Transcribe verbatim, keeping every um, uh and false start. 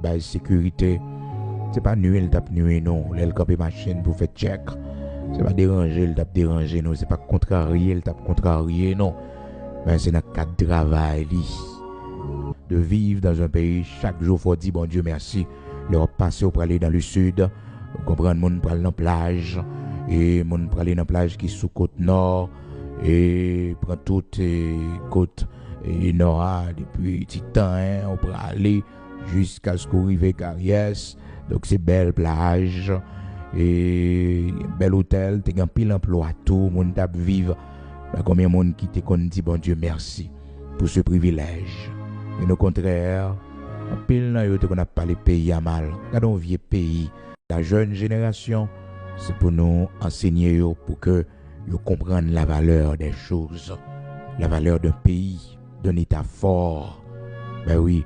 bay sekirite. Se pa nwi l t ap nwi nou lè l kanpe machin pou fè tchèk. Se pa deranje l t ap deranje nou. Se pa kontrarye l t ap kontrarye nou. Men se nan kad travay li. De vivre dans un pays, chak jou fò di Bondye mèsi. Lè w ap pase, w prale dans le sud, ou konprann, moun pral nan plaj, e moun prale nan plaj ki sou kot nò, e pran tout e, kot e, nò a, depi Titan, en, ou prale jiskaske w rive Karyès. Donk se bèl plaj, e bèl otèl, te gen anpil anplwa tou, moun t ap viv. Men konbyen moun ki te konn di Bondye mèsi pou se privilèj? Men okontrè, anpil nan yo te konn ap pale peyi a mal. Gade yon vye peyi. La jeune génération, se pou nou ansenye yo pou ke yo konprann la valeur des choses, la valeur d'un pays, d'un état fort. Ben wi,